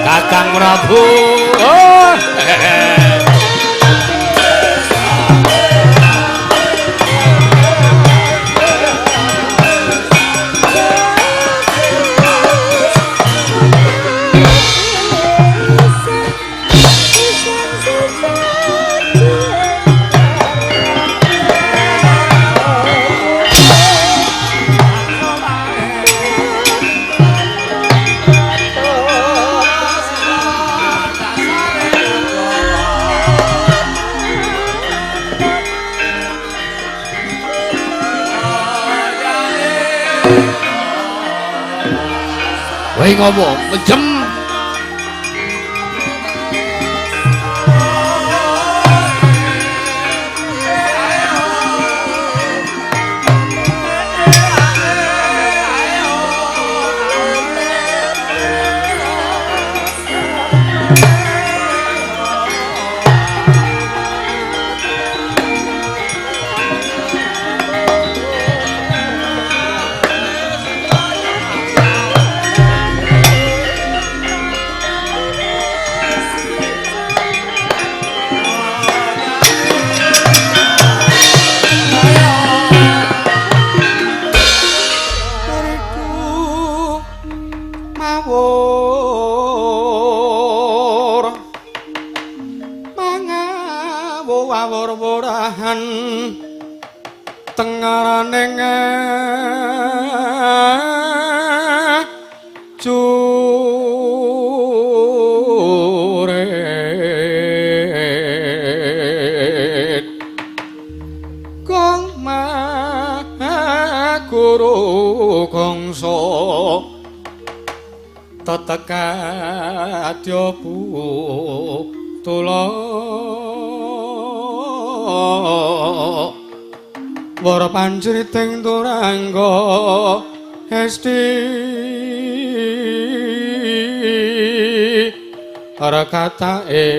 Kakang Prabu. Oh. Kowe ngopo? Mejem. Panjriting turangga esti rekatae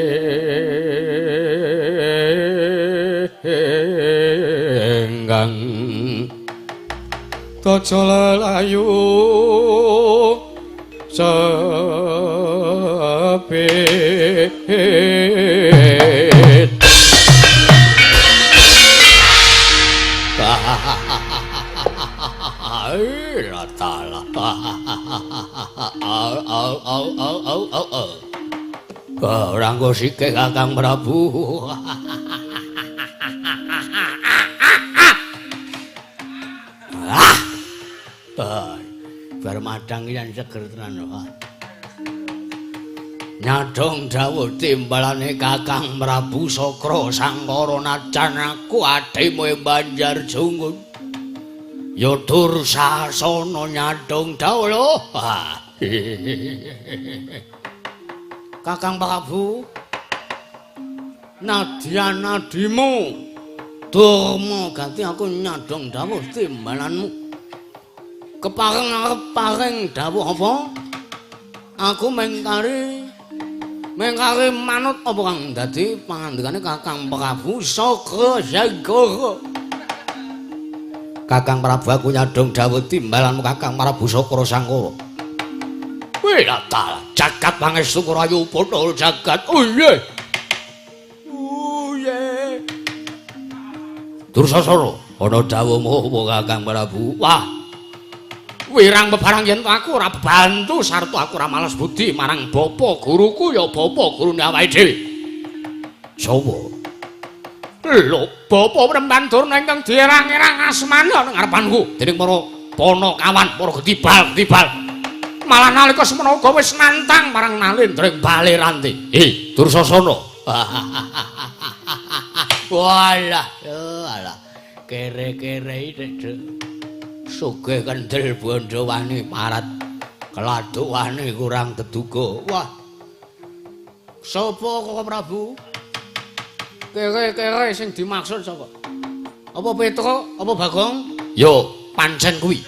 enggang taja lelayu sepit. Ora nggo sikih Kakang Prabu. Bar madang yen seger tenan. Nyadong dawuh timbalane Kakang Prabu Sakra Sangkara najan aku adhimu ing Banjar Jungun. Ya Dursasana nyadong dawuh lho. Kakang Prabu, nadyan adimu Durma ganti aku nyadong dawuh timbalanmu. Kepareng arep paring dawuh apa? Aku mengkari manut apa kang dadi pangandikane Kakang Prabu Sakra Sangkara. Kakang Prabu aku nyadong dawuh timbalanmu Kakang Prabu Sakra Sangkara. Wih, jagat pangestu rayu putul jagat. Oh iya. Oh iya. Dursasana, ana dawuhmu apa Kakang Prabu? Wah. Wirang bebarang yen aku ora bantu sarta aku ora males budi marang bapa guruku ya bapa gurune awake dhewe. Sapa? Lho, bapa Premban Durna ingkang dierang-erang asmane ana ngarepanku dening para panakawan, para getibal-getibal. Malah nalika semono uga wis nantang marang Nalendra ing Balerante. Dursasana. Walah, alah. Kere-kere iki sugih kendel bondo wani parat. Keladuk wani kurang teduga. Wah. Sapa kok Prabu? Kere-kere sing dimaksud sapa? Apa Petruk, apa Bagong? Yo, pancen kuwi.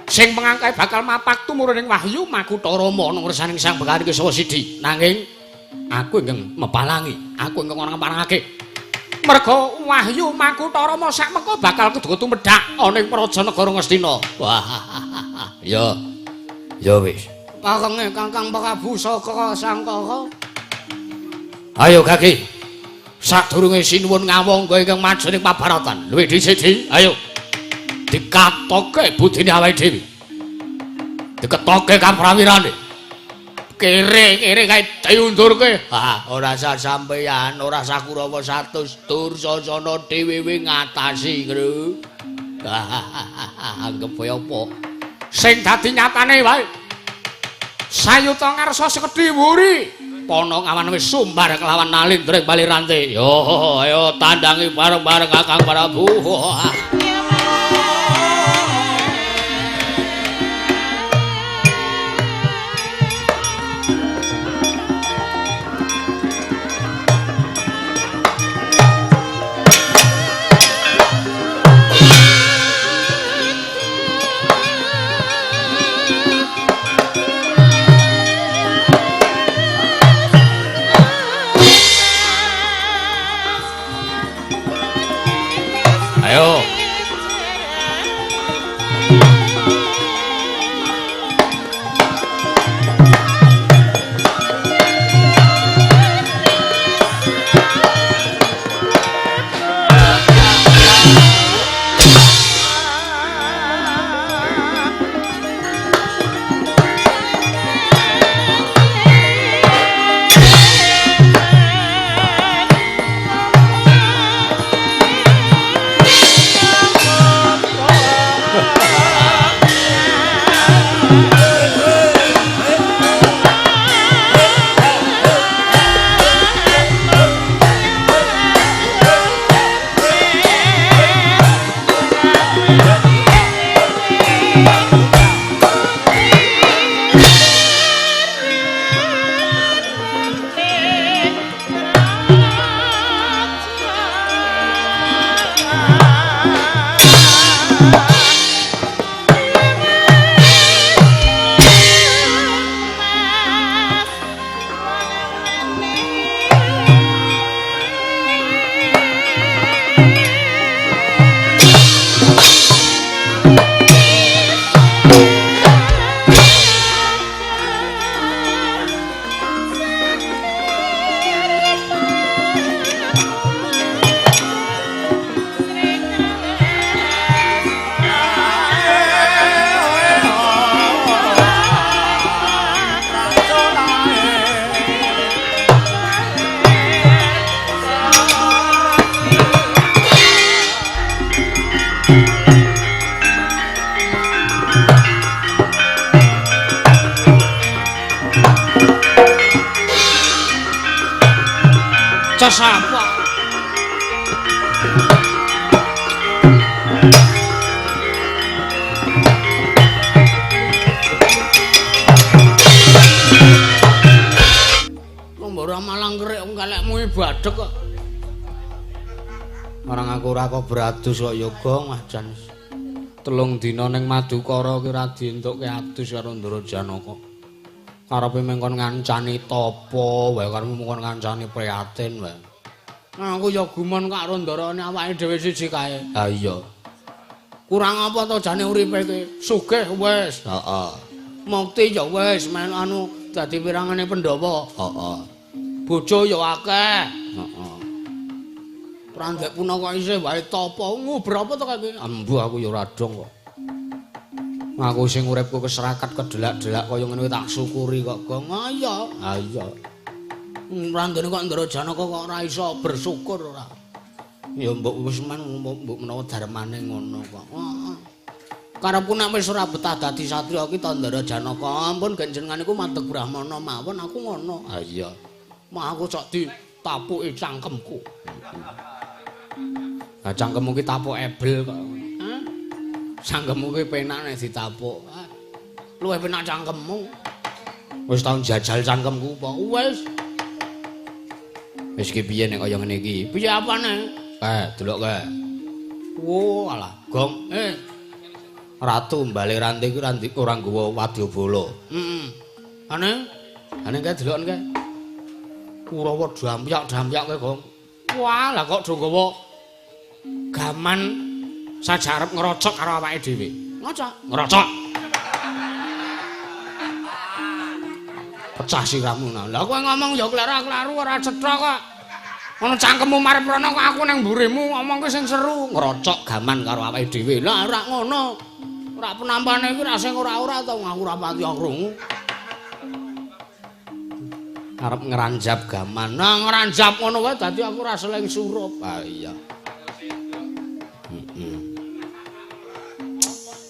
Sing pengangkae bakal mapak tumurun ing wahyu Makutha Rama ana ngersaning Sang Begawan Kesawa Sidi. Nanging aku ingkang mepalangi, aku ingkang ora ngeparangake. Merga wahyu Makutha Rama sak mengko bakal kudu tumedhak ana ing praja negara Ngastina. Wah. Ya. Ya wis. Parenge Kakang Prabu Sakra Sangkara. Ayo Gagi. Sadurunge sinuwun ngawangga ingkang majening pabaratan, luwih dhisik ayo dikatoke budine awake dhewe. Diketoke kaprawirane. Kere-kere kae diundurke. Ha, ora usah sampeyan, ora usah Kurawa 100 Dursasana dhewe ngatasi, Gru. Anggep kaya apa? Sing dadi nyatane wae. Sayuta ngarsa sekedhi wuri. Pana ngawan wis sumbar kelawan nalindring bali rante. Yo, ayo tandangi bareng-bareng Kakang Prabu. Ayo. Sapa? Ora malang ngerik wong kalekmu badhek kok. Marang aku ora kok beradus kok ya Gong, ah jan. 3 dina ning Madukara ki ora dientukke adus karo Ndara Janaka. Karepe mengkon ngancani tapa wae, karepe mengkon ngancani prihatin wae. Aku ya gumun karo ndarane awake dhewe siji kae. Ha iya. Kurang apa to jane uripe iki? Sugih wis. Heeh. Mukti ya wis, men anu dadi pirangane Pandhawa. Heeh. Bojo ya akeh. Heeh. Prandek punaka isih wae tapa. Nguber apa to kae? Embuh aku ya ora dong kok. Aku sing uripku keserakat kedelak-delak kaya ngene tak syukuri kok, Gong. Ah iya. Ha iya. Randene kok Ndara Janaka kok ora iso bersyukur ora. Ya mbok wis men mbok menawa darmane ngono kok. Heeh. Karepku nek wis ora betah dadi satriya ki ta Ndara Janaka. Ampun jenengan iku mandeg brahmana mawon aku ngono. Ha iya. Mah aku sok ditapuki cangkemku. Ha cangkemmu ki tapuk ebel kok. Hah? Cangkemmu ki penak nek ditapuk. Luwih penak cangkemmu. Wis tau njajal cangkemku apa? Wis. Wis ki piye nek kaya ngene iki? Piye apane? Delok kae. Wo alah, Gong. Ratu Bale Rante kuwi ora nggawa wadyabala. Heeh. Ane? Ane kae deloken kae. Kurawa dampyak-dampyak kae, Gong. Wah, lah kok do nggawa gaman saja arep ngrocok karo awake dhewe. Ngocok, ngrocok. Pecah sirahmu. Lah kowe ngomong ya kleru-kleru ora cetha kok. Ngono cangkemmu marep rono kok aku nang mburimu ngomongke sing seru, ngrocok gaman karo awake dhewe. Lah ora ngono. Ora penampane iki ra sing ora-ora to, aku ora pati krungu. Arep ngranjap gaman. Nah ngranjap ngono wae dadi aku ora seling surup. Ah iya. Heeh.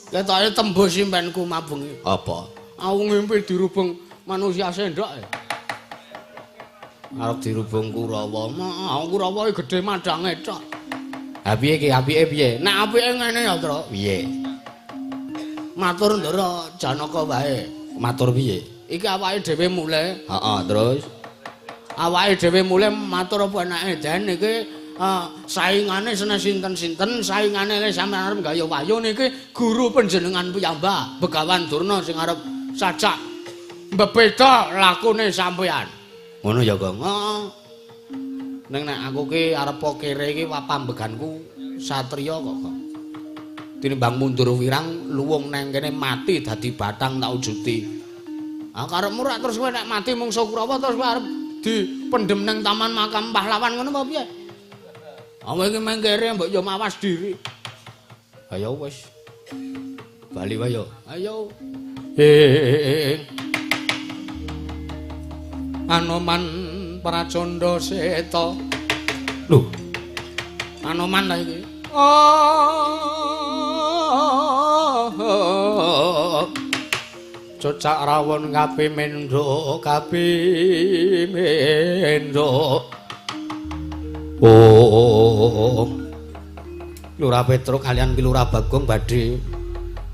Ketoke tembus impenku mabengi. Apa? Aku ngimpi dirubung manusia sendok. Arep dirubung Kurawa. Mah, Kurawa iki gedhe madange tok. Ha piye iki? Apike piye? Nek apike ngene ya, Tru. Piye? Matur Ndara Janaka wae. Matur piye? Iki awake dhewe mulih. Heeh, terus awake dhewe mulih matur apa enake den iki saingane senes sinten-sinten, saingane le sampeyan arep gawe wayu niki guru panjenengan piyambak Begawan Durna sing arep sajak mbebeda lakune sampeyan. Ngono ya, Gong. Heeh. Ning nek aku ki arep kere iki pambeganku satriya kok, Gong. Tinimbang mundur wirang luwung nang kene mati dadi batang tak ujuti. Ah karepmu rak terus kowe nek mati mungsuh Kurawa terus kowe arep dipendhem nang taman makam pahlawan ngono apa piye? Awe iki mengkere mbok yo mawas diri. Ayo wis. Bali wae yo. Ayo. Anoman Pracandha Seta. Lho. Anoman ta iki? Oh. Cocak rawon kapimendho kapimendho. Oh. Lurah Petruk kalian Ki Lurah Bagong badhe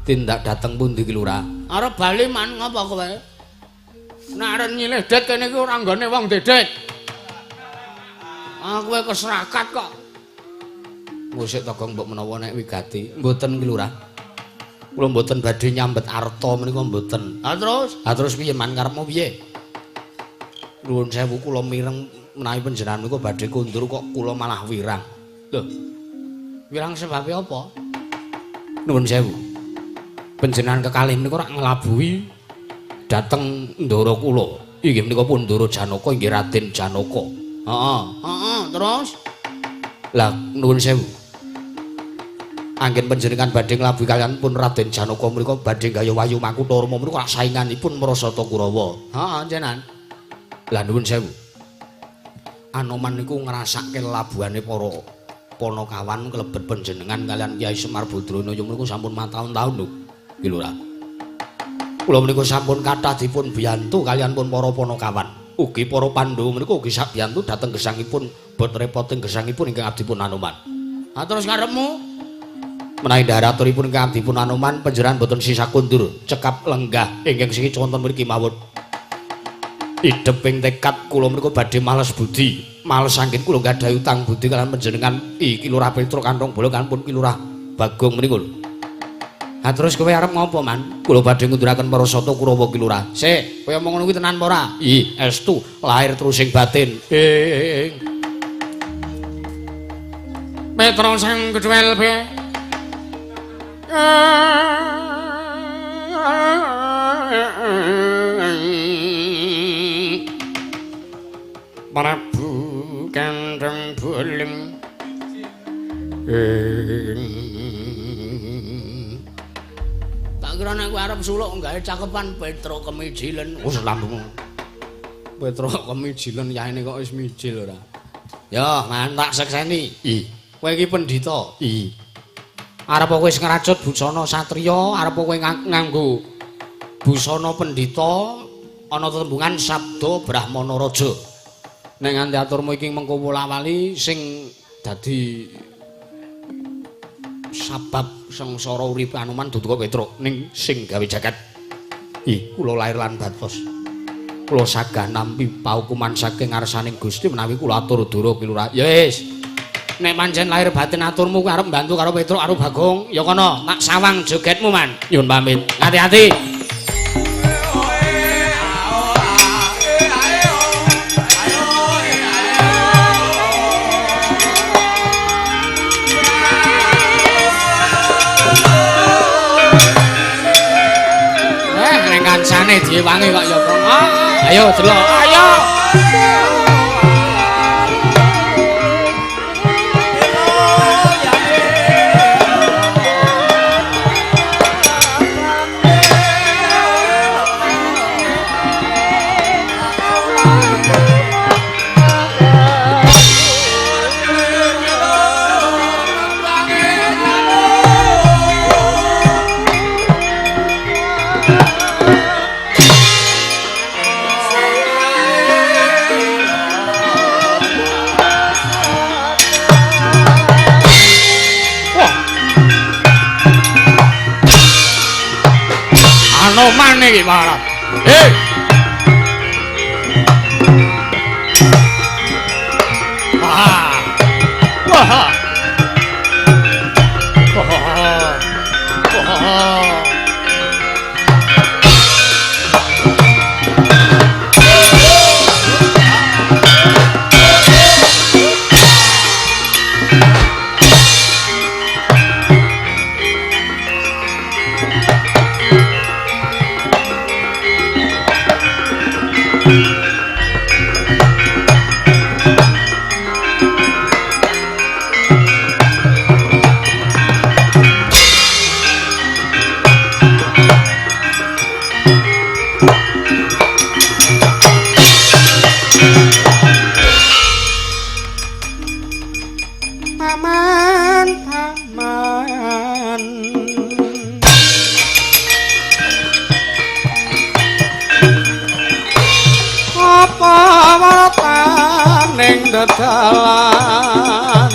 tindak dateng pundi Ki Lurah? Arep bali man ngapa kowe? Nek arep nyilih det kene iki ora nggone wong dedet. Ah kowe keserakat kok. Ngusik to Gong mbok menawa nek wigati. Mboten Ki Lurah. Kula mboten badhe nyambet arta menika mboten. Ha terus? Ha terus piye man karepmu piye? Nuwun sewu kula mireng menawi panjenengan menika badhe kondur kok kula malah wirang. Lho. Wirang sebabe apa? Nuwun sewu. Panjenengan kekalih menika rak nglabuhi dhateng ndara kula. Inggih menika pun Ndara Janaka inggih Raden Janaka. Heeh. Heeh, terus? Lah nuwun sewu. Anggen panjenengan badhe nglabuhi kalian pun Raden Janaka menika badhe gayuh wayu makutha Rama menika sainganipun Marasata Kurawa. Heeh, jenengan. Lah nuwun sewu. Anoman niku ngrasake labuhane para panakawan klebet panjenengan kalian Kyai Semar Badranaya menika sampun mataun-taun lho. Ki Lurah. Kula menika sampun kathah dipun biyantu kalian pun para panakawan. Ugi para Pandhawa menika ugi sabiyantu dhateng gesangipun bot repoting gesangipun ingkang abdipun Anoman. Ha terus karepmu? Menawi ndharaturipun ingkang abdipun Anoman panjenengan boten sisah kondur cekap lenggah ingkang siki wonten mriki mawon. Idheping tekad kula menika badhe males budi, males anggen kula gadhahi utang budi kalian panjenengan iki Lurah Petruk kantong bola kalian pun Ki Lurah Bagong menika lho. Ha terus kowe arep ngopo, Man? Kula badhe ngunduraken Parasata Kurawa Ki Lurah. Sik, kowe omong ngono kuwi tenan apa ora? Ih, estu, lahir terus sing batin. Petro sang gedhel be. Prabu Kandeng Buleng. Tak kira nek kowe arep suluk gawe cakepan Petro Kemijilen. Wis lambemu. Petro Kemijilen yaene kok wis mijil ora. Ya, man tak sekseni. Ih, kowe iki pendhita. Ih. Arep kowe wis ngrajut busana satriya, arep kowe nganggo busana pendhita ana tetembungan Sabda Brahmana Raja. Nek nganti aturmu iki mengko wolawali sing dadi sabab sengsara uripe Anoman dudu kok Petruk ning sing gawe jagat. Ih, kula lair lan batos. Kula sagah nampi paukuman saking ngarsaning Gusti menawi kula atur dura Ki Lurah. Ya wis. Nek pancen lahir batin aturmu kuwi arep mbantu karo Petruk karo Bagong, ya kono tak sawang jogetmu man. Nyuwun pamit. Hati-hati. Kancane diewangi kok ya, Bang. Ayo delok, ayo. Anoman iki marah. Hei. Wah. Wah. Wah. Wah. Paman, paman. Apa wartaning dedalan?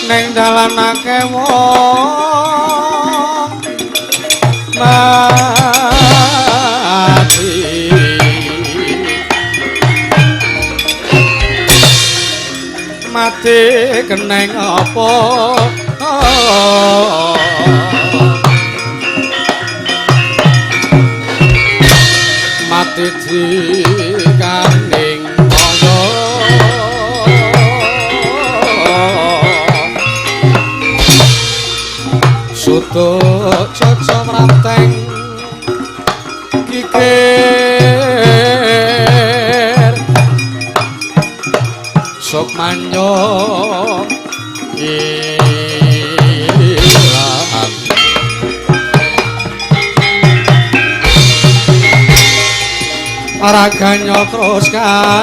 Ning dalan akeh wong mati. Mati keneng apa? Mati dikaning kaya sutuk caca mrateng kikir sukmanyo ilang raganya terus kalinteng.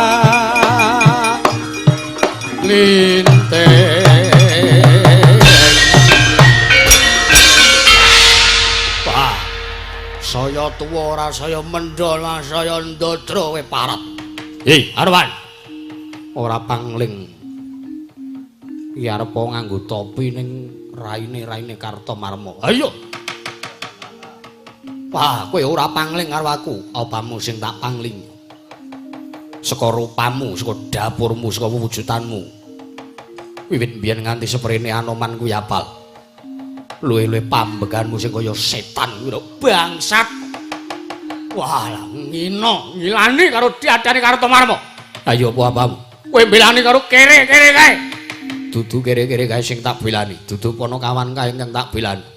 Wah, saya tuwa ora saya mendha lah saya ndodro kowe parat. Hei, Arwan. Ora pangling. Iki arep nganggo topi ning raine-raine Kartomarma. Ayo. Wah, kowe ora pangling karo aku, apamu sing tak pangling? Saka rupamu, saka dapurmu, saka wujudanmu. Wiwit mbiyen nganti seprene Anoman kuwi apal. Luwih-luwih pambeganmu sing kaya setan kuwi lho, bangsat. Wah, lah ngino, ngilani karo diadani Kartomarma. Ayo apa apamu? Kowe mbelani karo kere-kere kae. Dudu kere-kere kae sing tak belani, dudu ponokawan kae ingkang tak belani.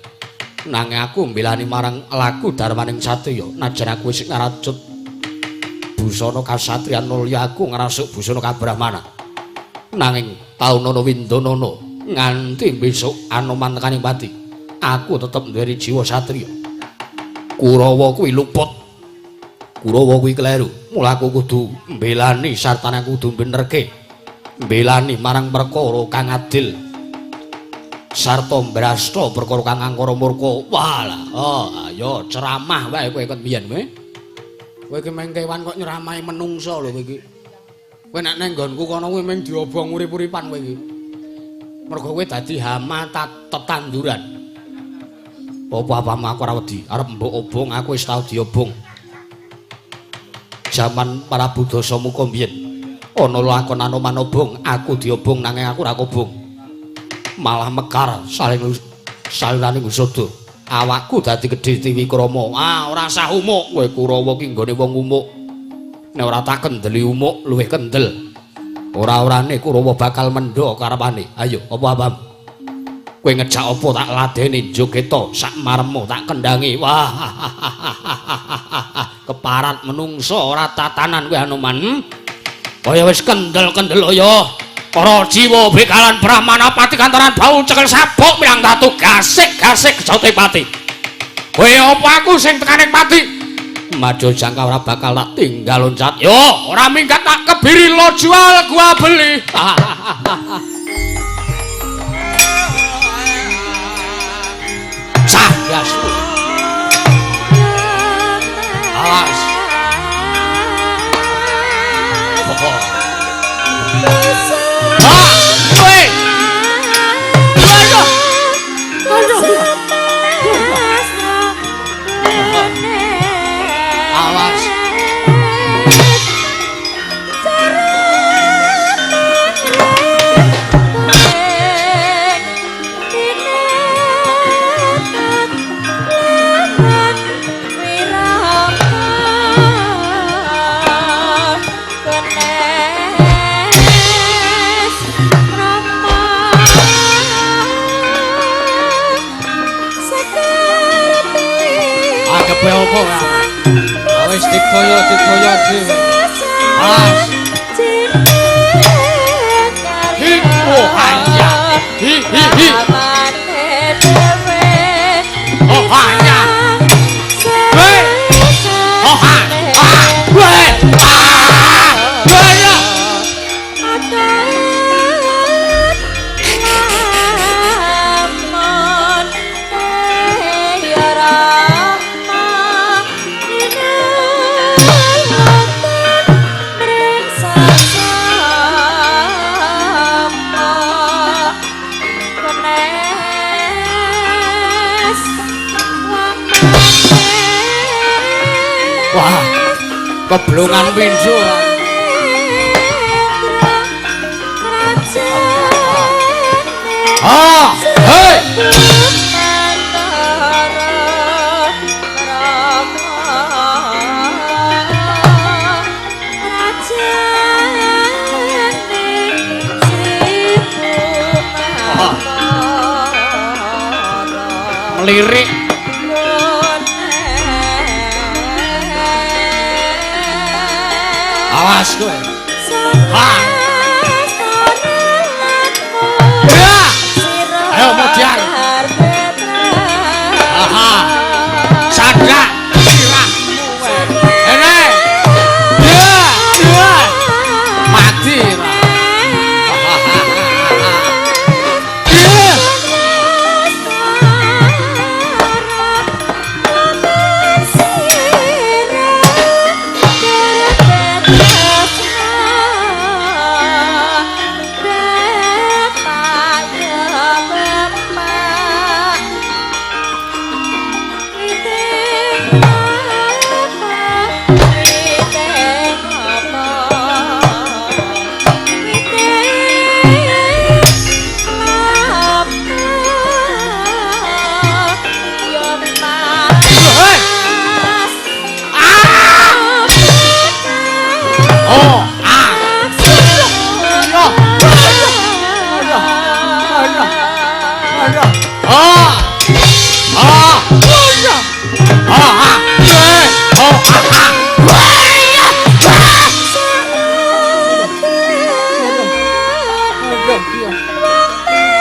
Nanging aku mbelani marang laku darmaning satriya, najan aku wis ngracut busana kasatriyan mulya aku ngrasuk busana kabrahmanan. Nanging taunana windanana nganti besok Anoman tekaning pati, aku tetep duweni jiwa satriya. Kurawa kuwi luput. Kurawa kuwi kleru. Mula aku kudu mbelani sartane aku kudu benerke. Mbelani marang perkara kang adil. Sarta mbrasta perkara kang angkara murka. Walah, oh ayo ceramah wae kowe kon biyen kowe. Kowe iki meng kewan kok nyeramahi menungsa lho kowe iki. Kowe nek nang nggonku kono kuwi meng diobong urip-uripan kowe iki. Mergo kowe dadi hama tetanduran. Apa-apamu aku ora wedi, arep mbok obong aku wis tau diobong. Jaman Prabu Dasamuka mbiyen ana lakon Anoman obong, aku diobong nanging aku ora kobong. Malah mekar saling salirane ngusada. Awakku dadi gedhe Tiwikrama. Ah, ora sah umuk. Kowe Kurawa ki nggone wong umuk. Nek ora tak kendeli umuk luwih kendel. Ora-orane Kurawa bakal mendha karepane. Ayo, apa-apamu? Kowe ngejak apa tak ladeni jogeta sak maremu tak kendhangi. Wah. Keparat menungso ora tatanan kowe Hanuman. Kaya wis kendel-kendel ya. Para jiwa bekalan Brahmana pati kantoran bau cekel sabuk milang tatu gasik-gasik kejote pati. Kowe apa aku sing tekane pati? Madya jangka ora bakal tak tinggal loncat. Yo, ora minggat tak kebiri lo jual gua beli. Cah gas. Awas. Ah, kowe. Aduh. Aduh. Awas. Akepe opo ya? Wis dikoyo-dikoyo dhewe. Awas. Hi, oh hanya. Hi hi hi. Oh hanya. Weh. Oh ha. Ah. Weh. Ah. Weh ya. Wah, keblongan pindho. Ah, hei. Melirik. Awas kowe. Ha. Ya. Ayo modiar. Aha. Sadrak sirahmu kowe. Ene. Ya, ya. Mati ra. Ya. Hei. Ah. Oh, ah. Yo. Ah. Ah. Ah, ah. Eh. Oh, ah, ah.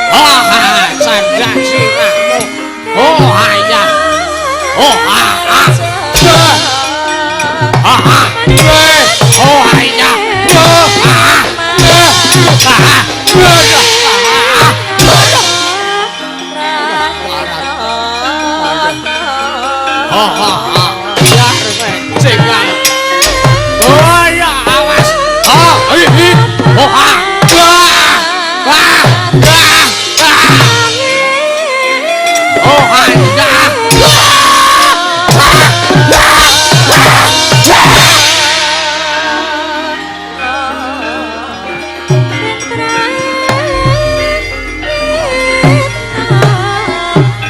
Ah, ah, sadrak sirahmu. Oh, ayah. Oh, ah, ah. Ah, ah. Eh. Oh, ayah. Oh, ah, ah. Ah, ah. Oh, ah, ah. Ya, cengal. Oh, ya, awas. Ah, hi, hi. Oh, ah. Ah, ah, ah, ah. Oh, ayah.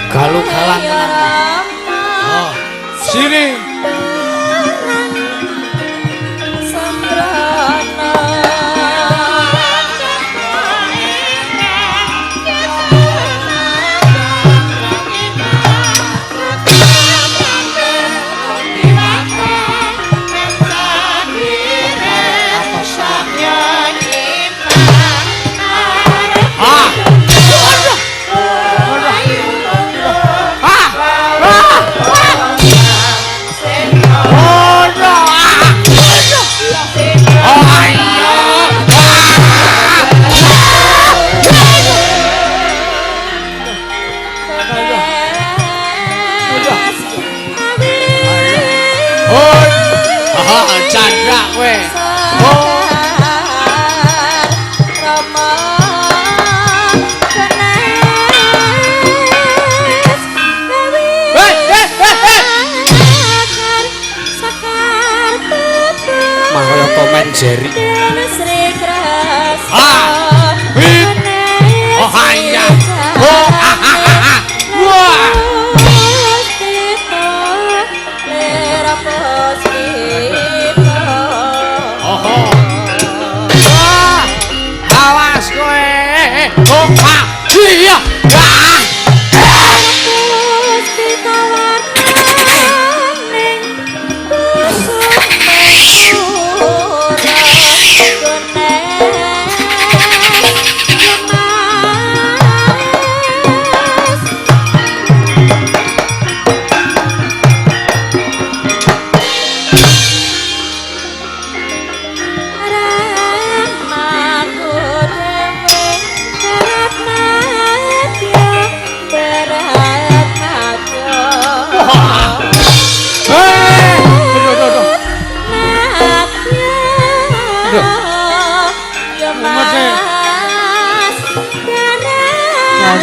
Galuh-galang tenan. Oh, sini.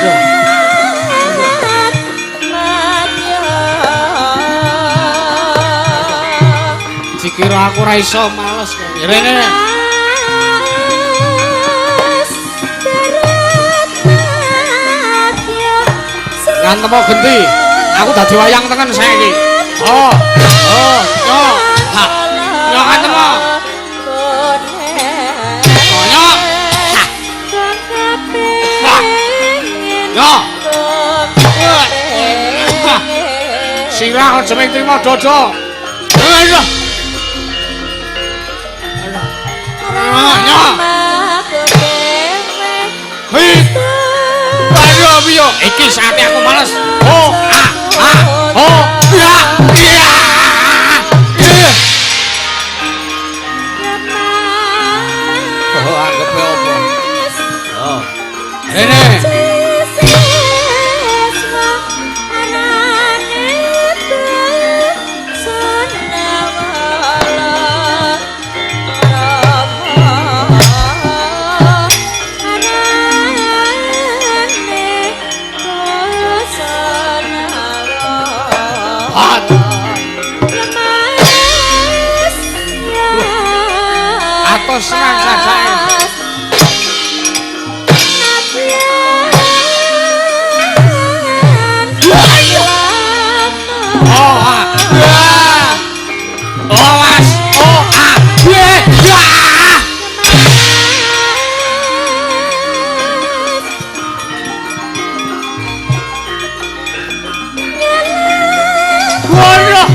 Aduh. Dikira aku ora iso males kok. Rene. Ngantemo genti. Aku dadi wayang tengen saiki. Oh. Oh, yo. Ha. Yo ngantemo. Oh, yo. Ha. Yo. Sirah aja mung trimo dodo. Aduh. Aduh, piye? Iki saate aku males. Oh, ah, ah, oh, ya, ya. Oh, anggepe opo? Oh. Rene. Senang saja. Oh, ah, oh, mas, oh, ah, ye, ya. Waduh.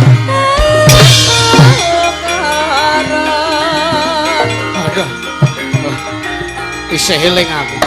Isih eling aku.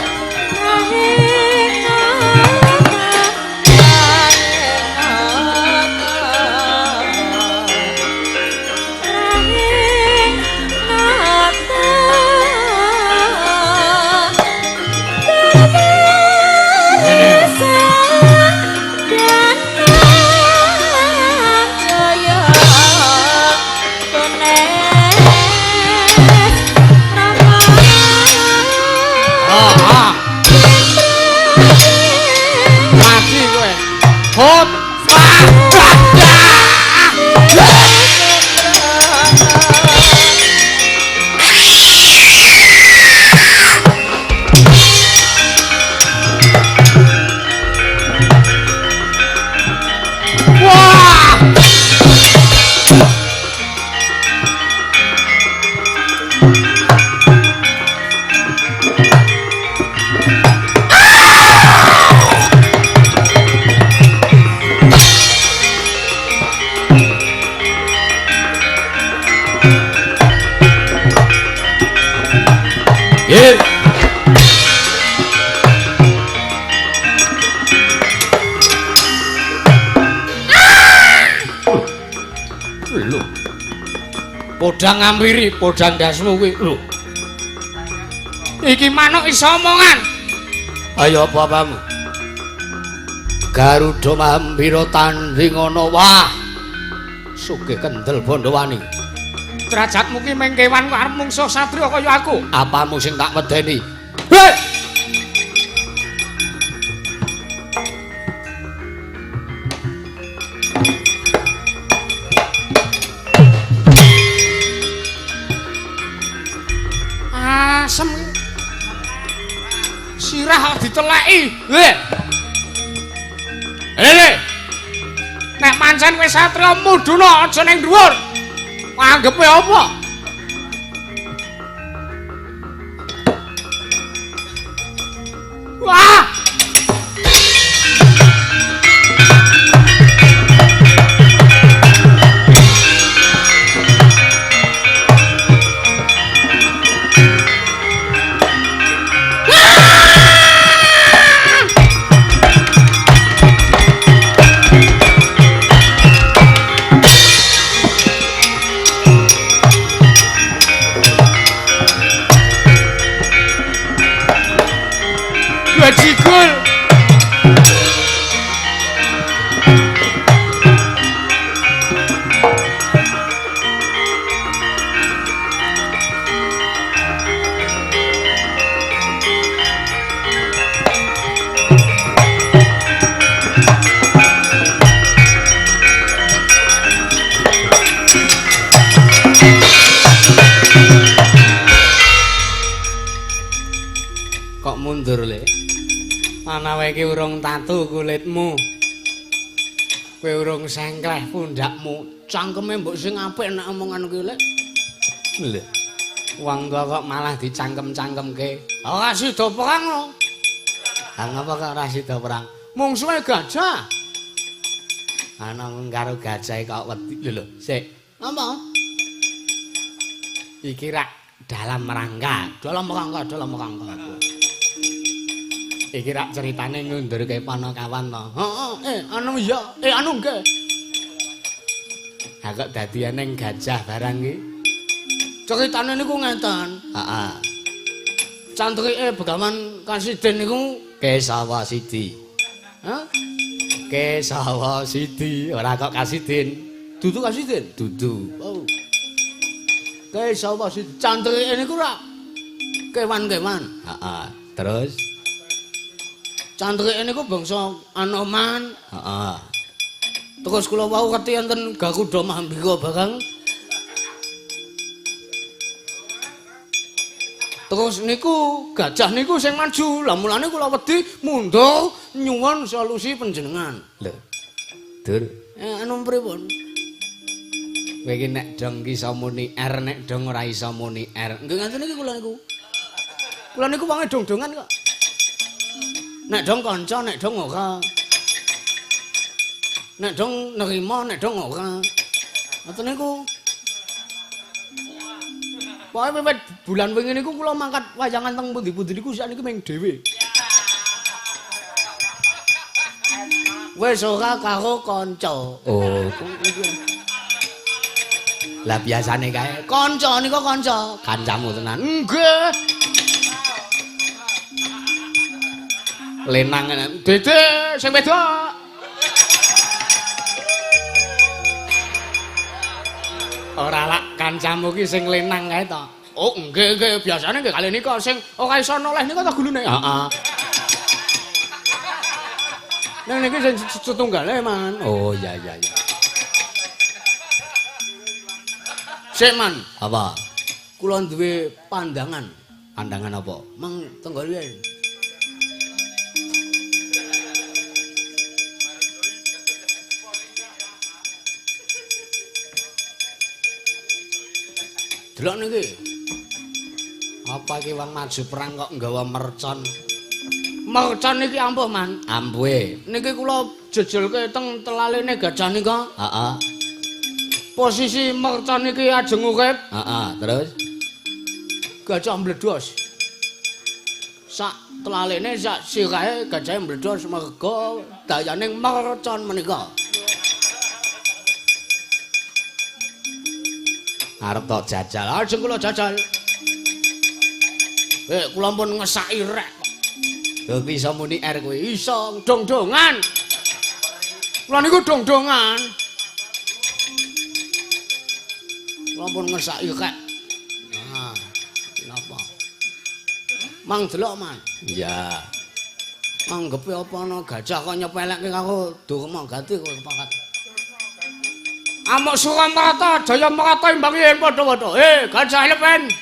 Podang ngampiri, podang dasmu kuwi. Lho. Iki manuk iso omongan. Ayo apa-apamu? Garuda Mambira tanding ana. Wah. Sugih kendel Bandawani. Derajatmu ki mung kewan kok arep mungsuh satriya kaya aku. Apamu sing tak medeni? Hei! Asem sirah kok diteleki. Lho. Lho. Nek pancen kowe satriya mudhuna aja ning dhuwur. Anggepe apa? Wah! Kowe iki urung tatu kulitmu. Kowe urung sengkleh pundakmu. Cangkeme mbok sing apik nek omongan kuwi lek. Lho. Wong tuwa kok malah dicangkem-cangkemke. Ora sida perang lho. Ha ngapa kok ora sida perang? Mungsuhe gajah. Ana karo gajah kok wedi. Lho lho, sik. Apa? Iki rak dalam rangka, dalam rangka, dalam rangka. Iki rak ceritane ngundurke Panakawan to. Heeh, anu iya, anu nggih. Ha kok dadi eneng gajah barang iki? Ceritane niku ngeten. Heeh. Cantrike Begawan Kasiden niku Kesawa Sidi. Hah? Kesawa Sidi, ora kok Kasidin. Dudu Kasidin? Dudu. Oh. Kesawa Sidi, cantrike niku rak kewan-kewan. Heeh. Terus cantrike niku bangsa Anoman. Heeh. Terus kula wau kerti enten Garuda Mahambika barang. Terus niku gajah niku sing maju. Lah mulane kula wedi mundur nyuwun solusi panjenengan. Lho. Dur. Anu pripun? Kowe iki nek dong iso muni R, nek dong ora iso muni R. Nggih ngaten iki kula niku. Kula niku wonge dong-dongan kok. Nek dong kanca, nek dong ora. Nek dong nerima, nek dong ora. Ngoten niku. Pokoke wiwit bulan wingi niku kula mangkat wayangan teng pundi-pundi niku sakniki ming dhewe. Wis ora karo kanca. Oh. Lah biasane kae kanca niku kanca, kancamu tenan. Nggih. Lenang Dede sing wedok. Ora lak kancamu ki sing lenang kae to. Oh nggih nggih, biasane nggih kali nika sing ora iso noleh nika to gulune. Heeh. Nang niki sing setunggale, Man. Oh iya iya iya. Sik, Man. Apa? Kula duwe pandangan. Pandangan apa? Mang tenggorian. Delok niki. Apa iki wong maju perang kok nggawa mercon? Mercon niki ampuh, Man. Ampuhe. Niki kula jejelke teng telalene gajah nika. Heeh. Posisi mercon niki ajeng urip. Heeh, terus gajah mbledos. Sak telalene sak sirahe gajahe mbledos merga dayane mercon menika. Arep tok jajal. Ajeng kula jajal. Kula pun ngesaki rek. Lho kuwi iso muni R kuwi. Iso dong-dongan. Kula niku dong-dongan. Kula pun ngesaki rek. Nah, napa? Mang delok, Man. Iya. Anggepe apa ana gajah kok nyepelekke karo Durma Gati kok pakat. Amuk Suramarta, Jayamarta imbang yen padha-padha. Gajah elepen.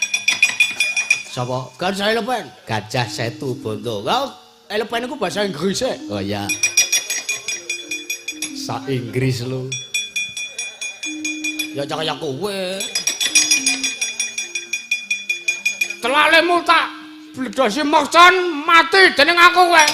Sapa? Gajah elepen. Gajah Setu Bondo. Lah, elepen iku bahasa Inggris e. Oh iya. Sa Inggris lho. Ya kaya kowe. Telalemu tak bledosi mercon mati dening aku kowe.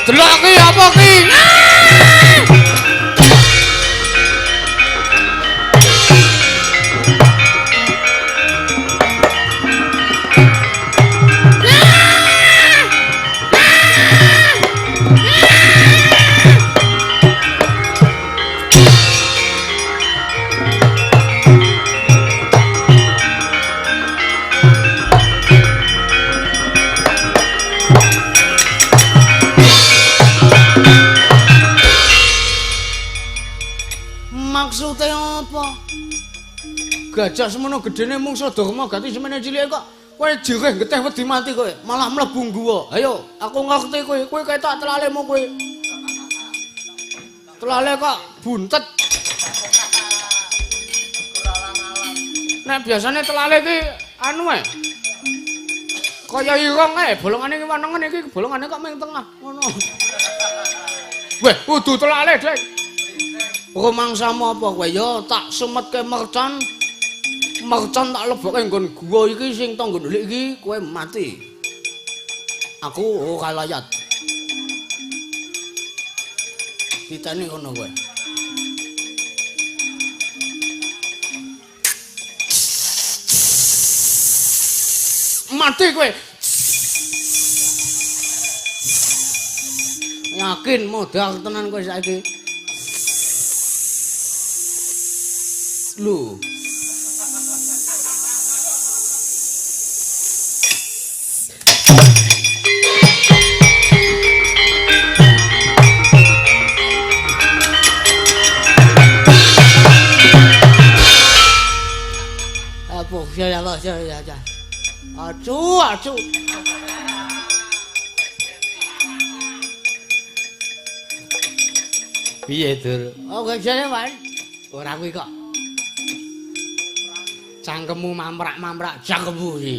Delok ki apa ki? Maksude apa? Gajah semono gedene mungsuh Durma Gati semene cilike kok Kowe jirih getih wedi mati kowe, malah mlebu guwa. Ayo, aku ngerti kowe, kowe ketok telalemu kowe. Telale kok buntet. Nek biasane telale iki anu ae. Kaya irung ae, bolongane iki wenengen iki bolongane kok ming tengah ngono. Weh, kudu telale, Dik. Rumangsamu apa kowe? Ya tak sumetke mercon. Mercon tak lebokke nggon guwa iki sing tangga ndelik iki kowe mati. Aku ora layat. Diteni kono kowe. Mati kowe. Yakin modar tenan kowe saiki. Lho. Ya. Aduh, aduh. Piye, Dur? Oh, gajane, Pak. Ora kuwi kok. Cangkemmu mamrak-mamrak cangkemmu iki.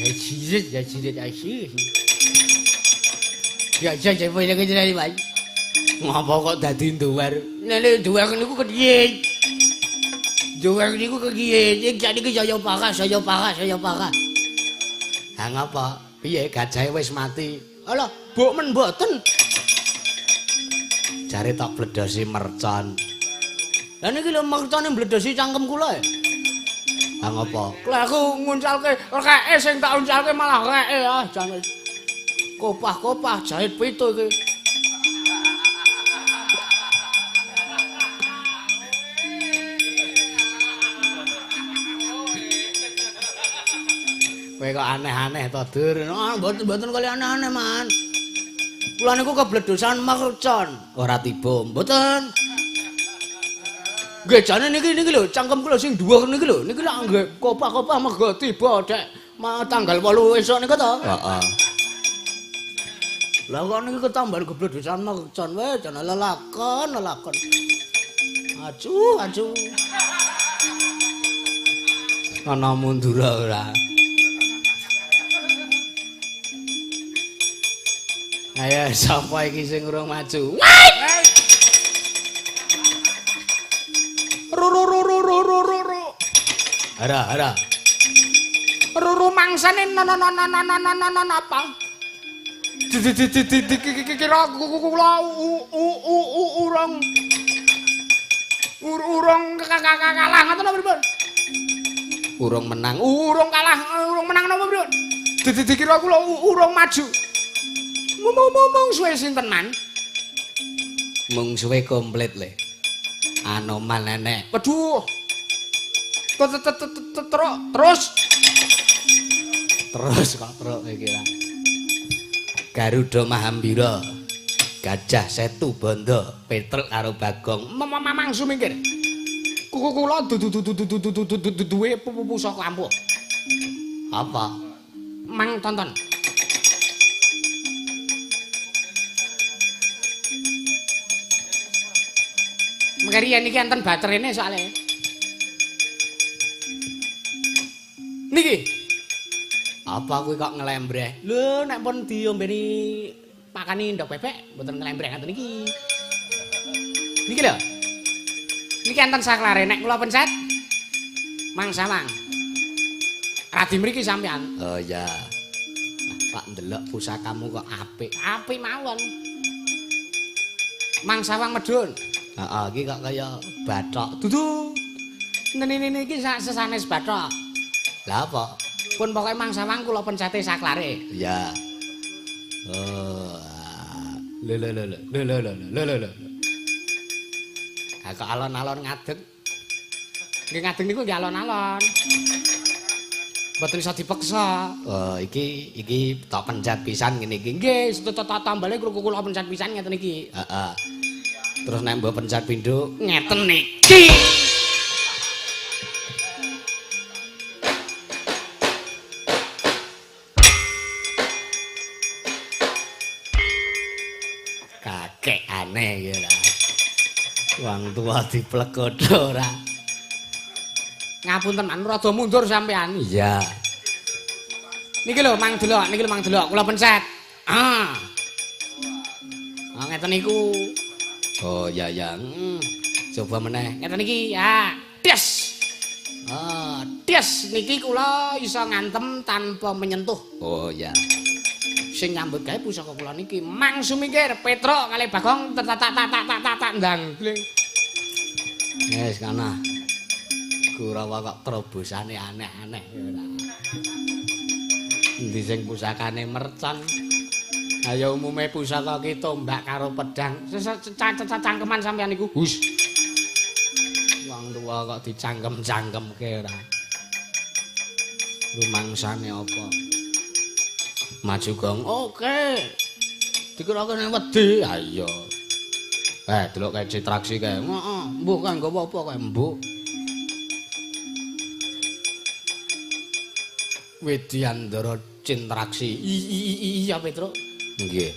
Ya jirit, ya jirit asyik. Ya jane kowe iki, Pak. Ngopo kok dadi nduwer? Nek nduwer niku kepiye? Duwer niku kepiye? Ing jane iki saya parah, saya parah, saya parah. Ha ngapa? Piye gajahe wis mati? Alah, mbok men mboten. Jare tak bledosi mercon. Lah niki lho mercone mbledosi cangkem kula. Ha ngapa? Lah aku nguncalke rekeke sing tak uncalke malah reke ah jane. Kopah-kopah jahit pitu iki. Kowe kok aneh-aneh to, Dur? Ah, mboten-mboten kali aneh-aneh, Man. Kula niku kebledosan mercon. Ora tiba, mboten. Nggih, jane niki niki lho, cangkem kula sing dhuwur niki lho, niki lak nggih kopah-kopah mergo tiba dek tanggal 8 esuk niku to. Heeh. Lah kok niki ketambahan kebledosan mercon wae jane lelakon, lelakon. Aduh, aduh. Ana mundur ora? Ayo sapa iki sing urung maju? Ruru ruru ruru ruru. Hara hara. Ruru mangsane no no no no no no no no apa? Kira kula urung urung kalah ngoten napa pripun? Urung menang. Urung kalah, urung menang napa pripun? Dikira kula urung maju. Mung suwe sinten, Man? Mung suwe komplit le. Anoman nenek. Waduh. Terus terus kok terus iki lah. Garuda Mahambira, Gajah Setu Bondo, Petruk karo Bagong. Mamang sumingkir. Kuku kula duwe pusaka ampuh. Apa? Mang tonton. Mengeri niki enten baterene soalnya. Niki. Apa kuwi kok ngelembreh? Lho nek pun diombeni pakani ndok bebek mboten ngelembreh ngaten niki. Niki lho. Niki enten saklare nek kula pencet. Mang sawang. Radi mriki sampean. Oh iya. Pak ndelok pusakamu kok apik. Apik mawon. Mang sawang medhun. Heeh, iki kok kaya bathok. Dudu. Ngene iki sesanes bathok. Lah apa? Pun pokoke Mang Sawang kula pencete saklare. Iya. Oh. Lho lho lho lho lho lho lho lho. Ha kok alon-alon ngadeg. Nggih ngadeg niku nggih alon-alon. Mboten iso dipeksa. Oh, iki iki tok pencet pisan ngene iki. Nggih, tak tambale kula pencet pisan ngeten iki. Heeh. Terus nek mbok pencet pindho ngeten niki. Kakek aneh ya lah. Wong tuwa diplekodho ora. Ngapunten man rada mundur sampean. Iya. Niki lho mang delok, niki lho mang delok, kula pencet. Ah. Ah ngeten niku. Oh iya ya. Coba meneh. Ngeten iki. Ah, des. Ah, des niki kula iso ngantem tanpa menyentuh. Oh iya. Sing nyambut gawe pusaka kula niki Mang Sumingkir, Petruk kalih Bagong tak tak tak tak tak tak ndang. Wis kana. Kurawa kok terobosane aneh-aneh ya ora. Endi sing pusakane mercon? Ayo umume pusaka ki tombak karo pedang. Cangkeman sampean niku. Hus. Wong tuwa kok dicangkem-cangkemke ora. Rumangsane apa? Maju gong. Oke. Dikira kene wedi. Ha iya. Delok kae citraksi kae. Heeh, mbuh kae nggawa apa kae mbuh. Widyandara Cintraksi. Iya Petruk. Nggih.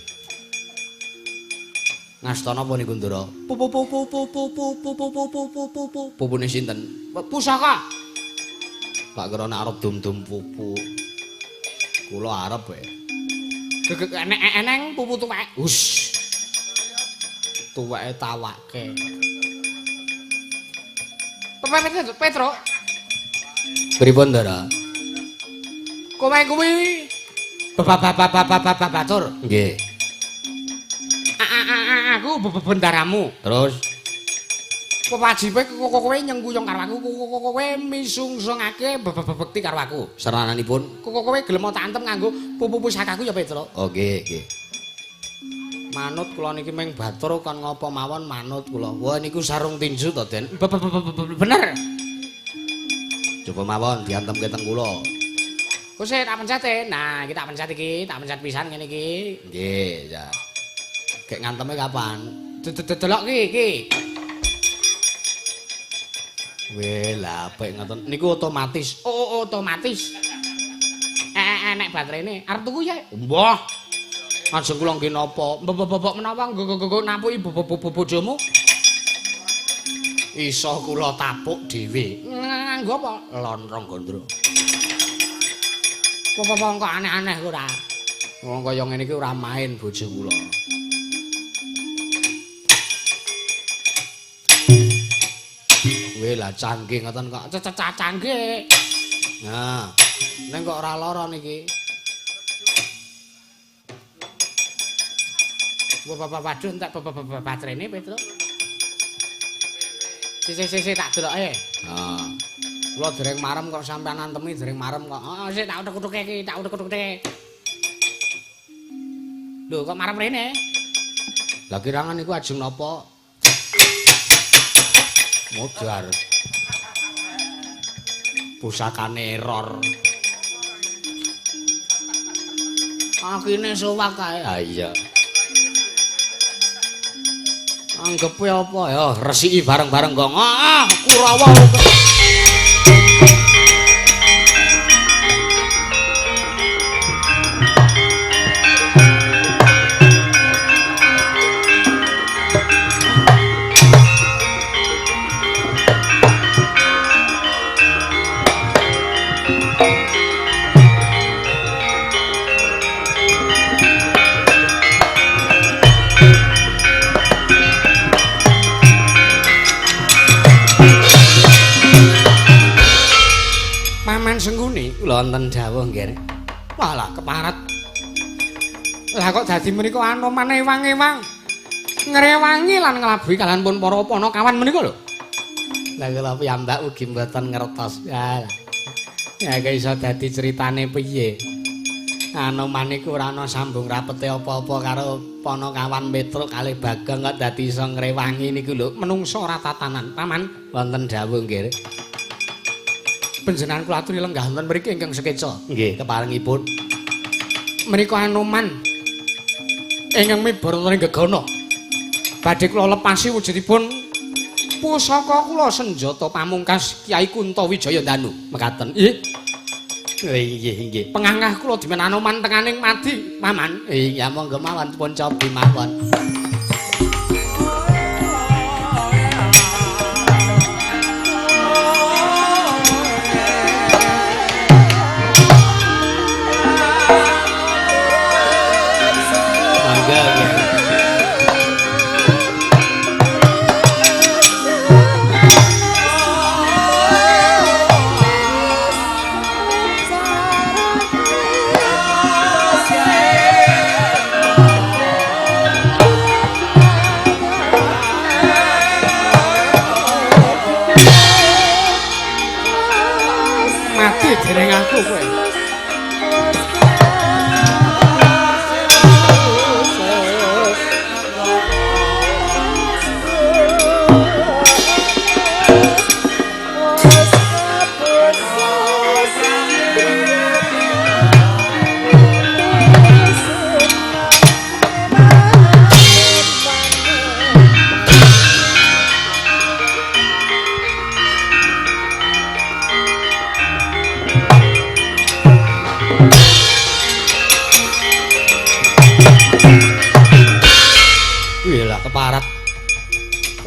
Ngastana apa niku Ndara? Pupu pupu pupu pupu pupu pupu pupu. Pupune sinten? Pusaka. Tak kira nek arep dum-dum pupu. Kula arep e. Eneng pupu tuwek. Hus. Tuweke tawake. Petruk. Pripun Ndara? Kowe kuwi bapak batur. Nggih. Aku bendaramu. Terus wajibe kowe nyengkuyung karo aku, kowe misungsungake bebekti karo aku. Serananipun kowe gelem tak antem nganggo pupu pusakaku ya Petruk. Oh nggih, nggih. Manut kula niki ming batur kon ngopo mawon manut kula. Wah niku sarung tinju to, Den? Bener. Coba mawon diantemke teng kula. Kok sik tak pencet e. Nah, iki tak pencet iki, tak pencet pisan ngene iki. Nggih, ya. Kek nganteme kapan? Delok iki, iki. Weh, lah apik ngoten. Niku otomatis. Oh, otomatis. Enek baterene. Arep tuku ya? Mbah. Ajeng kula nggih napa? Mbok menawa nggo napuki bojomu. Iso kula tapuk dhewe. Nganggo apa? Lontrong gondro. Apa kok aneh-aneh ora? Wong kaya ngene iki ora main bojo kula. Weh lah canggih ngoten kok. Canggih. Nah, ning kok ora lara niki. Waduh entek baterene Petruk. Sik tak deloke. Heeh. Kula dereng marem kok sampean antemi dereng marem kok. Heeh, sik tak utek-uteke iki, tak utek-uteke. Lho kok marem rene? Lah kirangan niku ajeng napa? Modar. Pusakane error. Akine sowak kae. Ha iya. Anggepe apa ya resiki bareng-bareng kok. Ah, Kurawa. Paman Sengkuni kula wonten dawuh nggih. Walah keparat. Lah kok dadi menika Anoman ewang-ewang ngrewangi lan nglabuhi kalian pun para panakawan menika lho. Lah kula piyambak ugi mboten ngertos. Ya. Ya kok iso dadi critane piye? Anoman iku ora ana sambung rapete apa-apa karo panakawan Petruk kalih Bagong kok dadi iso ngrewangi niku lho. Menungso ora tatanan, Paman. Wonten dawuh nggih. Panjenengan kula aturi lenggah wonten mriki ingkang sekeca. Nggih, keparengipun menika Anoman ingkang mibur wonten ing gegana. Badhe kula lepasi wujudipun pusaka kula senjata pamungkas Kyai Kuntawijaya Danu. Mekaten. Nggih. Nggih, nggih. Pengangah kula dimen Anoman tenganing madi, Paman. Iya, monggo mawon pun cobi mawon.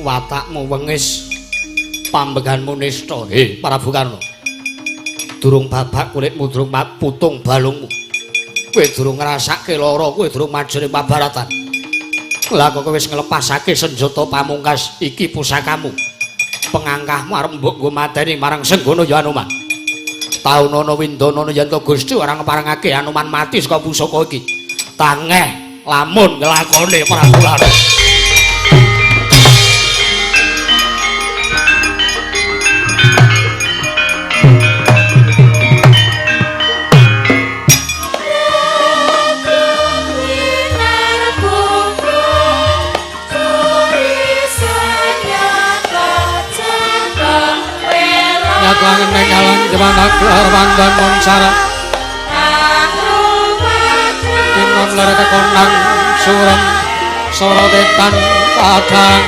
Watakmu wengis, pambeganmu nista. He, Prabu Karna. Durung babak kulitmu, durung putung balungmu. Kowe durung ngrasake lara, kowe durung maju ning pabaratan. Lah kok wis nglepasake senjata pamungkas iki pusakamu. Pengangkahmu arep mbok nggo mateni marang Senggana ya Anoman. Taunana windana yen to Gusti ora ngeparengake Anoman mati saka pusaka iki. Tangeh lamun nglakone Prabu Karna. Nyatuangen ning alang jemana gelar pandan monsara Tinon lara tekonang surem sorotetan padang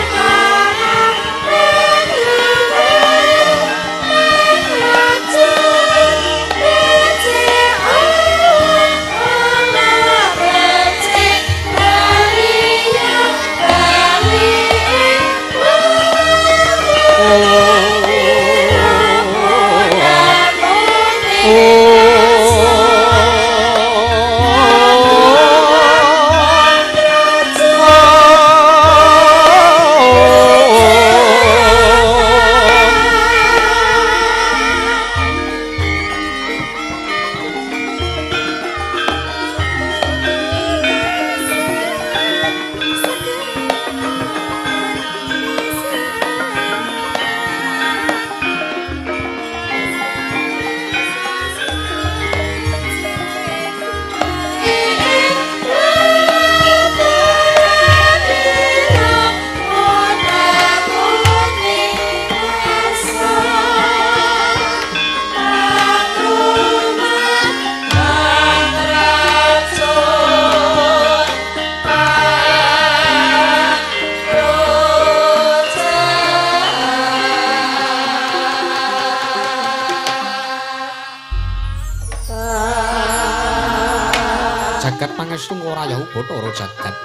Jagat pangestu ora yahu Bathara jagat.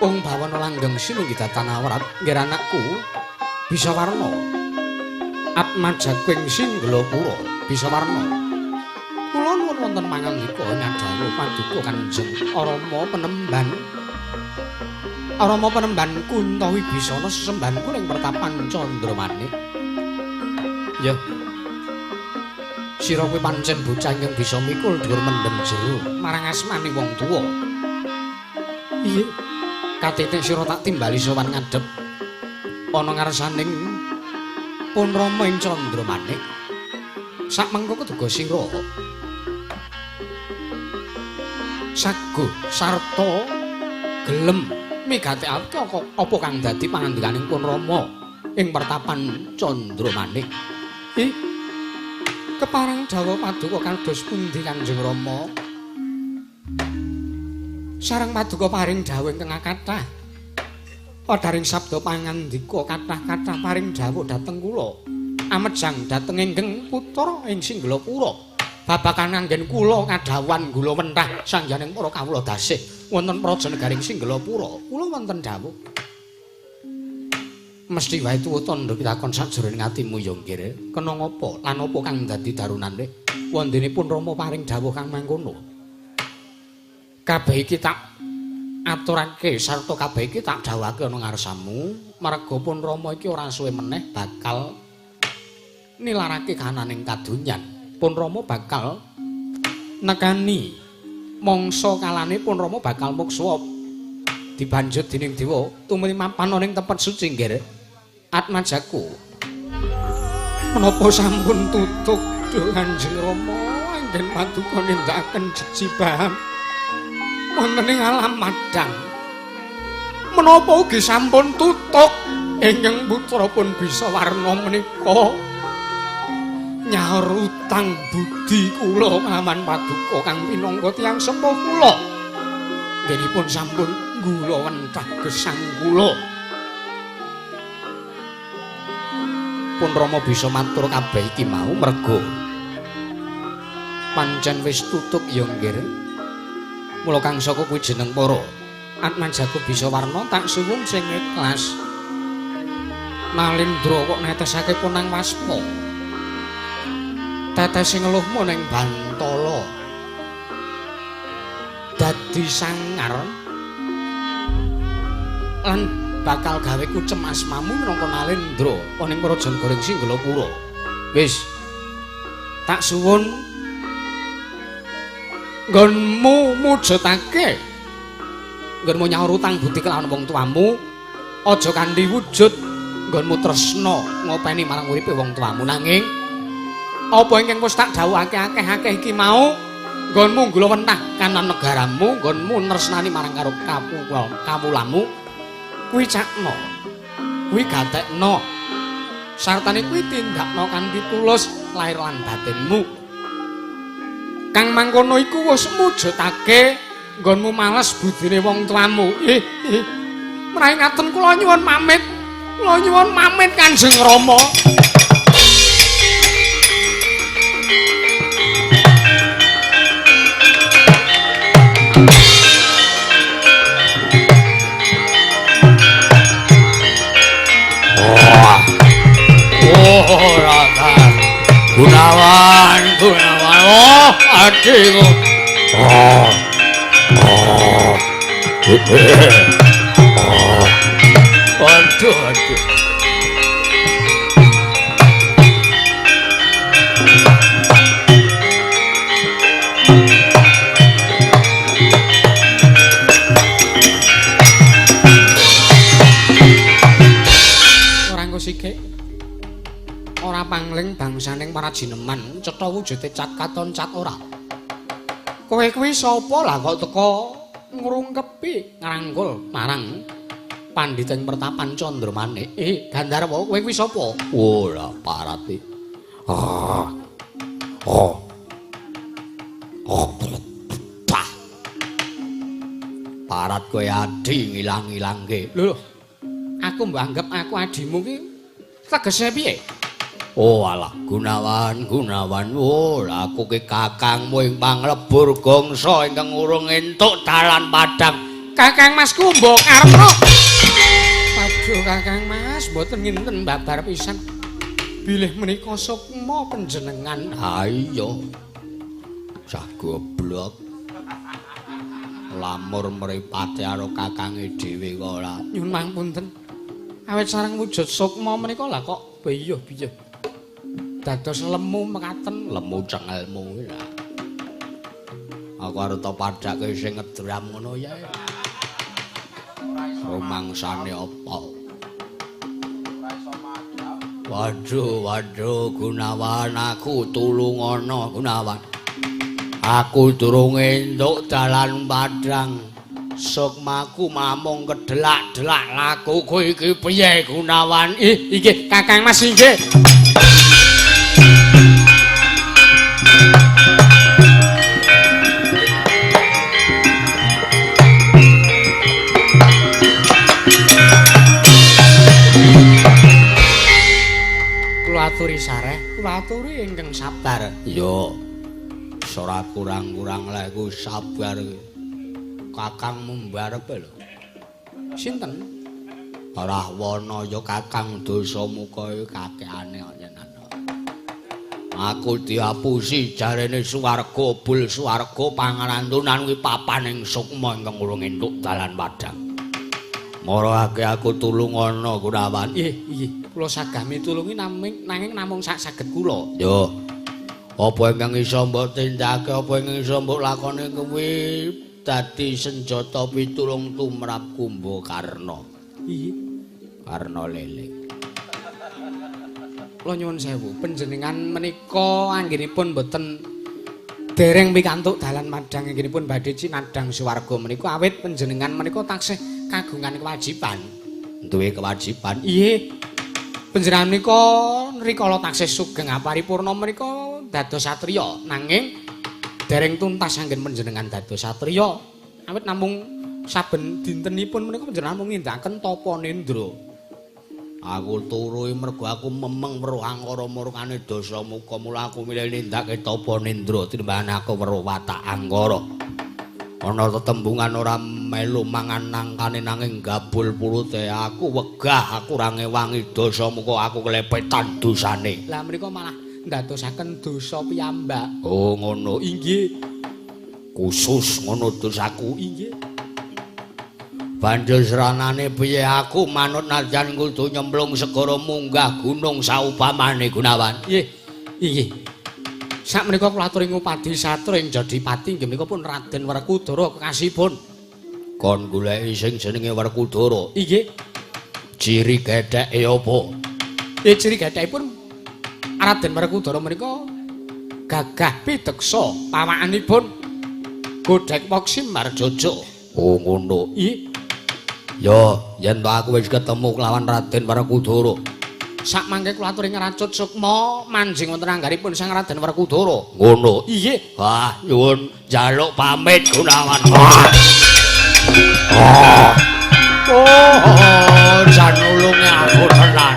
Wong bawana langgeng sinunggi datan awrat nggih anakku bisa warna. Atmajaku ing Singglapura bisa warna. Kula nuwun wonten pangandika nyadhawu paduka Kanjeng Rama Penemban. Rama Penemban Kunta Wibisana sesembahan kula ing pertapan Candramanik. Ya. Sira kuwi pancen bocah ingkang bisa mikul dhuwur mendem jero marang asmane wong tuwa. Iya. Katitik sira tak timbali sowan ngadhep ana ngarsaning Pun Rama ing Candramanik. Sakmengko keduga sira saguh sarta gelem migatekake apa kang dadi pangandikaning Pun Rama ing pertapan Candramanik. Ih. Kepareng dawuh paduka kados pundi Kanjeng Rama? Sareng paduka paring dawuh ingkang kathah. Padharing sabda pangandika kathah-kathah paring dawuh dhateng kula. Amejang dhateng ingkang putra ing Singglapura. Babagan anggen kula kadhawuhan gula mentah sangyaning para kawula dasih wonten praja negaring Singglapura. Kula wonten dawuh. Mesti wae tuwa tandha pitakon sajroning atimu ya nggih. Kena ngapa lan apa kang dadi darunane? Wondene pun Rama paring dawuh kang mangkono. Kabeh iki tak aturake sarta kabeh iki tak dawuhake ana ngarsamu, merga pun Rama iki ora suwe meneh bakal nilarake kahananing kadonyan. Pun Rama bakal nekani mangsa kalane pun Rama bakal muksa dibanjut dening dewa tumuli mapan ana ing tempat suci nggih. Atmajaku menapa sampun tutuk duh Kanjeng Rama anggen paduka nindakaken jejibahan wonten ing alam madang. Menapa ugi sampun tutuk ingkang putra pun bisa warna menika nyaur utang budi kula kelawan paduka kang pinangka tiyang sepuh kula. Nggihipun sampun gula wentah gesang kula. Pun Rama bisa matur kabeh iki mau merga pancen wis tutuk ya nggih. Mula kang saka kuwi jeneng para Atmajaku bisa warna tak suwun sing ikhlas. Nalindra kok netesake punang waspa. Tetese ngeluhmu ning bantala. Dadi sangar lan bakal gawe kucem asmamu minangka Nalindra ana ing Praja Negara Singgalapura. Wis tak suwun nggonmu mujudake nggonmu nyaur utang budi kelawan wong tuamu, aja kanthi wujud nggonmu tresna ngopeni marang uripe wong tuamu. Nanging apa ingkang wis tak dhawuhake akeh-akeh iki mau nggonmu nggula wentah kanan negaramu, nggonmu tresnani marang karo kawulamu kuwi cakna, kuwi gatekna, sartane kuwi tindakna kanthi tulus lair lan batinmu. Kang mangkono iku wis mujudake nggonmu males budine wong tuamu. Menawi ngaten kula nyuwun pamit. Kula nyuwun pamit Kanjeng Rama. Oh, Raka. Gunawan, Gunawan. Oh, adikku. Oh. Oh. Oh. Aduh, aduh. Ora engko sikik. Ora pangling bangsaning para jineman, cetha wujude cat katon cat ora. Kowe kuwi sapa lah kok teka ngrungkepi ngrangkul marang pandhita ing pertapan Candramanik. Gandharwa, kowe kuwi sapa? Ora parati. Ah. Oh. Oh. Bah. Parat kowe adi ngilang-ilangke. Lho, aku mbok anggap aku adimu ki tegese piye? Oh alah Gunawan, Gunawan, oh aku ki kakangmu ing panglebur gangsa ingkang urung entuk dalan padang. Kakang Masku mbok karepno. Aduh Kakang Mas, mboten nginten babar pisan. Bilih menika sukma panjenengan. Ha iya. Cah goblok. Lamur mripate karo kakange dhewe kok ora. Nyuwun pangapunten. Awit sareng wujud sukma menika lah kok biyuh-biyuh. Dados lemu mekaten, lemu cengelmu lah. Aku arep to padhake sing ngedram ngono ya. Rumangsane apa? Waduh, waduh Gunawan, aku tulungono Gunawan. Aku durung entuk dalan padang. Sukmaku mamung kedelak-delak lakuku iki piye Gunawan? Inggih Kakang Mas inggih. Kula aturi sareh, kula aturi ingkang sabar. Iya. Ora kurang-kurang lek ku sabar. Kakangmu mbarepe lho. Sinten? Rahwana ya Kakang Dasamuka kakekane nyenan. Aku diapusi jarene swarga bul swarga pangarantunan kuwi papaning sukma ingkang urung entuk dalan padang. Marake aku tulungono Gunawan. Nggih, nggih. Kula sagami tulungi nanging namung sak saged kula. Yo. Apa ingkang iso mbok tindakake, apa ingkang iso mbok lakoni kuwi dadi senjata pitulung tumrap Kumbakarna. Iya. Karna lele. Kula nyuwun sewu, panjenengan menika anggenipun boten dereng pikantuk dalan madhang anggenipun badhe cinadhang swarga menika awit panjenengan menika taksih kagungan kewajiban. Duwe kewajiban? Iya. Panjenengan menika rikala taksih sugeng aparipurna menika dados satriya, nanging dereng tuntas anggen panjenengan dados satriya. Awit namung saben dintenipun menika panjenengan mung nindakaken tapa nendra. Aku turu mergo aku memeng weruh angkara murkane Dasamuka, mula aku milih nindakake tapa nendra tinimbang aku weruh watak angkara. Ana tetembungan ora melu mangan nangkane nanging gabul purute. Aku wegah, aku ora ngewangi dosa muka aku kelepetan dosane. Lah menika malah ndadosaken dosa piyambak. Oh ngono. Inggih. Khusus ngono dosaku. Inggih. Banjur sranane piye aku manut nadyan kudu nyemplung segara munggah gunung saupamane Gunawan. Nggih. Inggih. Sakmenika kula aturi ngupadi satru ing Jodipati inggih menika pun Raden Werkudara kekasihipun. Kon goleki sing jenenge Werkudara. Inggih. Ciri getheke apa? Ciri gethekipun Raden Werkudara menika gagah pideksa pawakanipun godhek Poksi Marjojo. Oh ngono. Inggih. Yo, yen to aku wis ketemu kelawan Raden Werkudara. Sakmangke kula aturi ngracut sukma manjing wonten anggaripun Sang Raden Werkudara. Ngono. Inggih. Wah, nyuwun njaluk pamit Gunawan. Oh, jan nulungi aku tenan.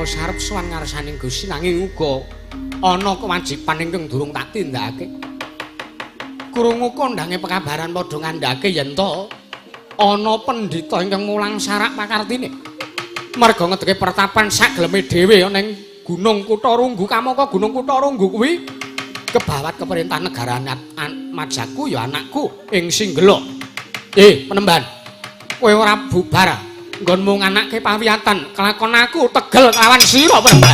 Arep sowan ngarsaning Gusti nanging uga ana kewajiban ingkang durung tak tindakake. Krungu kondhange pekabaran padha ngandhake yen to ana pendhita ingkang mulang sarak pakartine. Merga ngedeke pertapan sageleme dhewe ana ing Gunung Kutha Runggu kamangka Gunung Kutha Runggu kuwi kebawat keperintah negara Majaku ya anakku ing Singgela. Penemban. Kowe ora bubar. Nggonmu nganake pawiyatan kelakon aku tegel kelawan sira penemban.